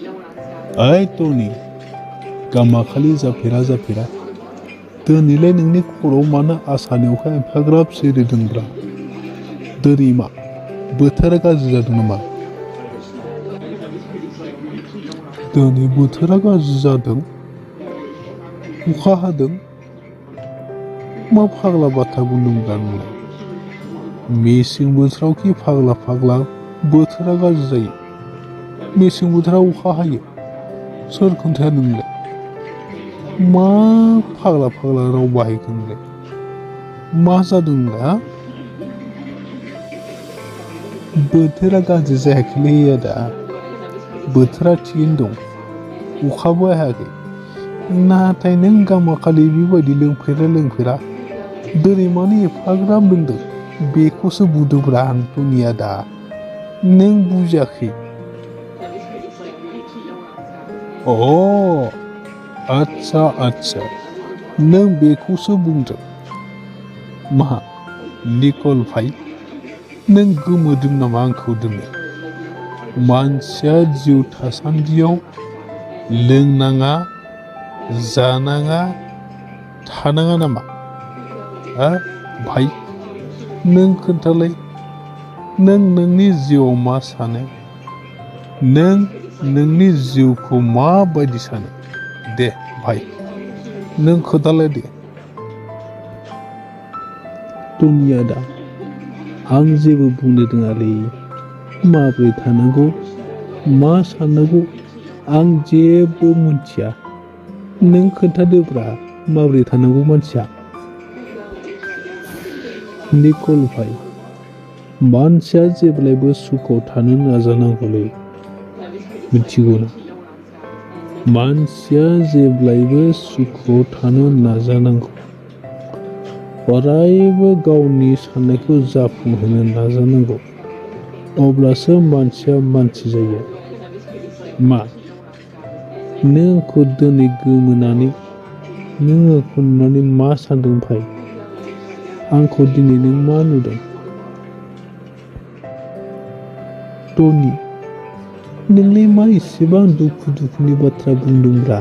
ओइ टनि गामाखालि जाफेरा दिनैलाय नोंनि खर'आव मानो आसानि अखा एफाग्राब सिरिदोंब्रा? दिनै मा बोथोरा गाज्रि जादों नामा? दिनै बोथोरा गाज्रि जादों, अखा हादों, मा फाग्ला बाथ्रा बुंदोंब्रा नोंलाय? मेसें बोथोराव कि फाग्ला बोथोरा गाज्रि जायो, मेसें बोथोराव अखा हायो, सोर खोन्थाया नोंलाय? मा फाग्ला राव बाहायखो नोंलाय? मा जादों नोंलाय? बोथोरा गाज्रि जायाखैलै आदा, बोथोरा थिगैनो दं, अखाबो हायाखै। नाथाय नों गामाखालि बेबायदि लोंफेरा दिनै मानो एफाग्राब लोंदों बेखौसो बुंदोंब्रा आंनि आदा, नों बुजियाखै? आच्छा नों बेखौसो बुंदों। मा निकल भाई, नों गोमोदों नामा आंखौ दिनै? मानसिया जिउ थासान्दियाव लोंनाङा, जानाङा, थानाङा नामा? भाई नों खोन्थालाय, नों नोंनि जिउआव मा सानो? नों नोंनि जिउखौ माबायदि सानो? दे भाई नों खोन्थालाय दे। टनि आदा, आं जेबो बुंनो रोङालै, माबोरै थानांगौ, मा साननांगौ आं जेबो मिथिया। नों खोन्थादोब्रा माबोरै थानांगौ मानसिया? निकल भाई, मानसिया जेब्लायबो सुखआव थानो नाजानांगौलै, मिथिगौ ना? मानसिया जेब्लायबो सुखआव थानो नाजानांगौ, अरायबो गावनि साननायखौ जाफुंहोनो नाजानांगौ, अब्लासो मानसिया मानसि जायो। मा नों आंखौ दिनै गोमोनानै, नों आंखौ नुनानै मा सानदों भाई? आंखौ दिनै नों मा नुदों? टनि नोंलाय मा इसेबां दुखुनि बाथ्रा बुंदोंब्रा?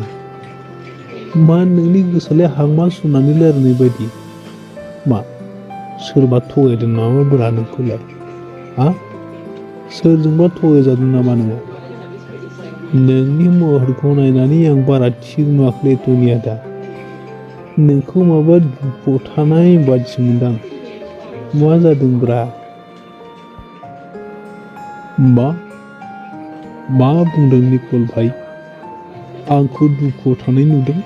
मा नोंनि गोसोआलाय हांमा सुनानै रायलायनाय बायदि? मा सोरबा थगायदों नामाब्रा नोंखौलाय? सोरजोंबा थगायजादों नामा नोङो? नोंनि महरखौ नायनानै आं बारा थिग नुवाखैलै टनि आदा, नोंखौ माबा दुखुआव थानाय बादिसो मोनदां। मा जादोंब्रा? मा बुंदों निकल भाई? आंखौ दुखुआव थानाय नुदों?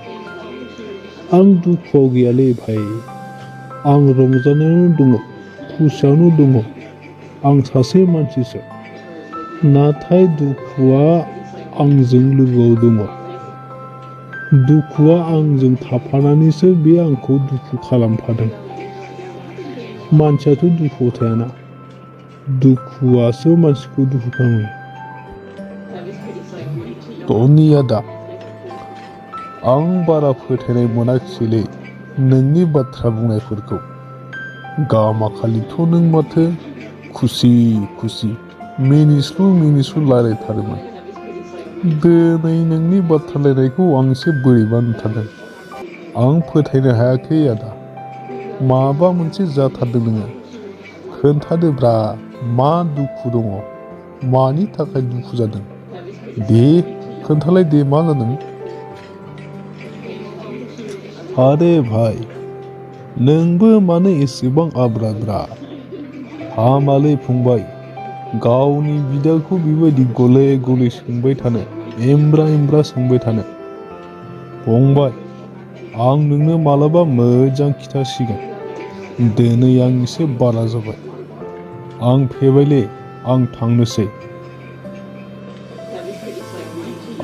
आं दुखुआव गैयालै भाई, आं रंजानायावनो दङ, खुसियावनो दङ। आं सासे मानसिसो, नाथाय दुखुआ आंजों लोगोआव दङ। दुखुआ आंजों थाफानानैसो बे आंखौ दुखु खालामफादों। मानसियाथ' दुखुआव थायाना, दुखुआसो मानसिखौ दुखु खालामो। टनि आदा, आं बारा फोथायनाय मोनाखिसैलै नोंनि बाथ्रा बुंनायफोरखौ। गामाखालिथ' नों माथो खुसि मिनिस्लु रायलायथारोमोन। दिनै नोंनि बाथ्रा रायलायनायखौ आं एसे बोरैबा नुथारदों। आं फोथायनो हायाखै आदा, माबा मोनसे जाथारदों नोङो। खोन्थादोब्रा मा दुखु दङ, मानि थाखाय दुखु जादों? दे खोन्थालाय दे मा जादों? आरे भाई नोंबो मानो एसेबां आब्राब्रा? हामालै फंबाय, गावनि बिदाखौ बेबायदि गले सोंबाय थानो, एमब्रा सोंबाय थानो। फंबाय आं नोंनो मालाबा मोजां खिथासिगोन। दिनै आं एसे बारा जाबाय, आं फेबायलै, आं थांनोसै।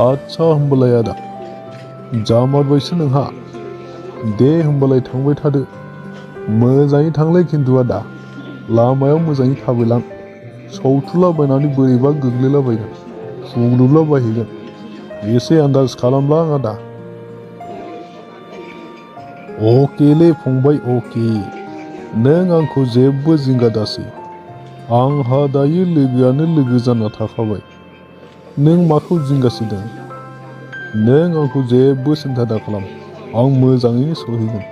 आच्छा होमबालाय आदा, जामारबायसो नोंहा। दे होमबालाय थांबाय थादो, मोजाङै थांलाय खिन्थु आदा, लामायाव मोजाङै थाबायलां, सौथुलाबायनानै बोरैबा गोग्लैलाबायगोन, खुग्लुबलाबायहैगोन, एसे आन्दाज खालामलां आदा। अकेलै फंबाय अके, नों आंखौ जेबो जिंगा दासै, आंहा दायो लोगोआनो लोगो जाना थाखाबाय। नों माखौ जिंगासिदों? नों आंखौ जेबो सिन्था दाखालाम, आं मोजाङैनो सहैगोन।